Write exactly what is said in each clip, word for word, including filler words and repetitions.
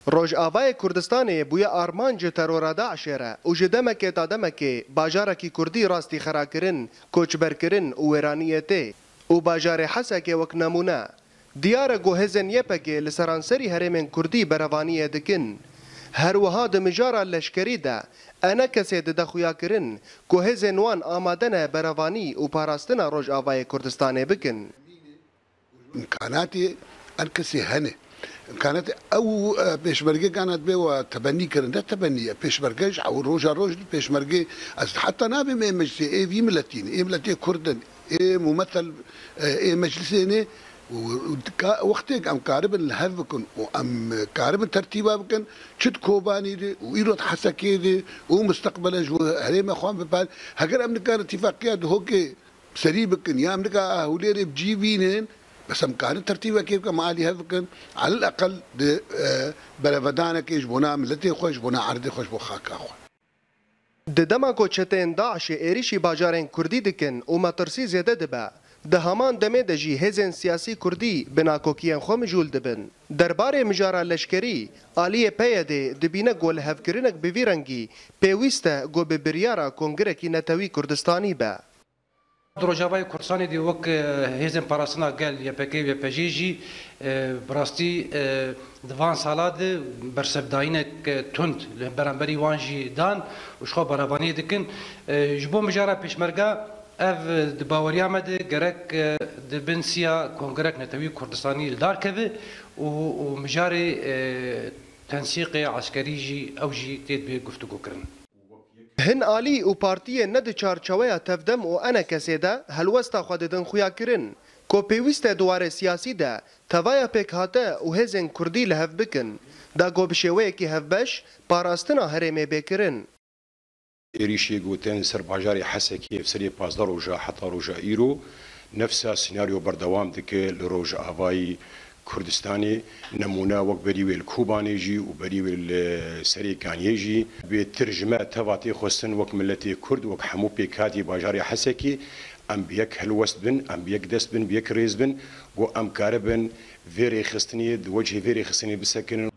Rojavayê Kurdistanê bûye armanc ji terora DAIŞê re û ji demekê ta demekê bajarekî kurdî rastî xerakirin, koçberkirin û wêraniyê tê û bajarê Hesekê wek nemûne. Diyar e ku hêzên Y P G li seranserî herêmên kurdî berevaniyê dikin. Her wiha di mijara leşkerî de ENKSê dide xuyakirin ku hêzên wan amade ne berevanî û parastina Rojavayê Kurdistanê bikin. Îmkanatê ENKSê hene. Îmkanatê ew, e, pêşmerge kana dibe we tebenî kirin. Ne tebenî ye. Pêşmerge ji ew roja roj di pêşmerge. Ez heta nabêm ê meclisê, ê vî miletî ne. Ê miletê Kurd in. Ê mumethel, e, ê meclisê ne. Û, û ka-, wextêk em karibin li hev bikin û em karibin tertîba bikin, çi di Kobanî de û îro di Hesekê de û misteqbele ji bo herêma xwe bipar. Heger em nikarin tîfaqiya Duhokê serî bikin ya em nika Hewlêrê bi cî bînin, bes em karin tertîbekê bikin, em alî hev bikin, elil eqel di, e, berevedanekê ji bona miletê xwe, ji bona erdê xwe, ji bo xaka xwe. Di dema ku çeteyên DAIŞê êrîşî bajarên kurdî dikin û metirsî zêde dibe, di heman demê de jî hêzên siyasî kurdî bi nakokiyên xwe mijûl dibin. Derbarê mijara leşkerî, aliyê P Y D'ê dibîne ku lihevkirinek bi vî rengî pêwîst e ku bi biryara Kongrekî Netewî Kurdistanî be. Di Rojavayê Kurdistanê de wek, e, hêzên parastina gel Y P G û Y P G jî, e, bi rastî, e, di van sala de bersevdayînek, e, tund li beramberî wan jî dan û ji xwe berevaniyê dikin. E, ji bo mijara pêşmerga ev, e, di baweriya me de gerek, e, di bin siya Kongrek Netewî Kurdistanî li dar keve û, û mijarê, e, tensîqê eskerî jî ew jî tê dibê guftûgokirin. Hin alî û partiyên ne di çarçeweya Tevdem û ENKSê de helwesta xwe didin xuyakirin ku pêwîst e di warê siyasî de tevaya pêkhate û hêzên kurdî li hev bikin, da ku bi şêweyekî hevbeş parastina herêmê bê kirin. Êrîşê gotin ser bajarê Hesekê ev serê pazdeh roja heta roja îro nefsa senaryo berdewam dike li Rojavayî Kurdistanê, nemûne wek berî wê li Kobanê jî û berî wê li Serêkaniyê jî. Bêtir ji me teva tê xwestin wek miletê Kurd, wek hemû pêkhatî bajarê Hesekê, em bi yek helwest bin, em bi yek dest bin, bi yek rêz bin, ku em karibin vê rêxistinê, di wecihê vê rêxistinê bisekinin.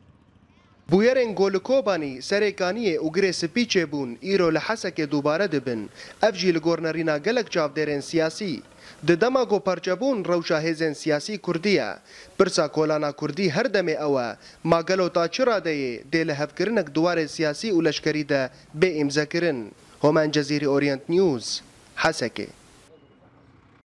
Bûyerên ku li Kobanî, Serêkaniyê û Girê Spî çêbûn, îro li Hesekê dubare dibin. Ev jî li gor nerîna gelek çavdêrên siyasî. Di dema ku perçebûn rewşa hêzên siyasî kurdî ye. Pirsa kolana kurdî her demê ew e, ma gelo ta çi radeyê dê lihevkirinek di warê siyasî û leşkerî de bê îmzekirin? Homen Cezîrî, Orient News, Hesekê.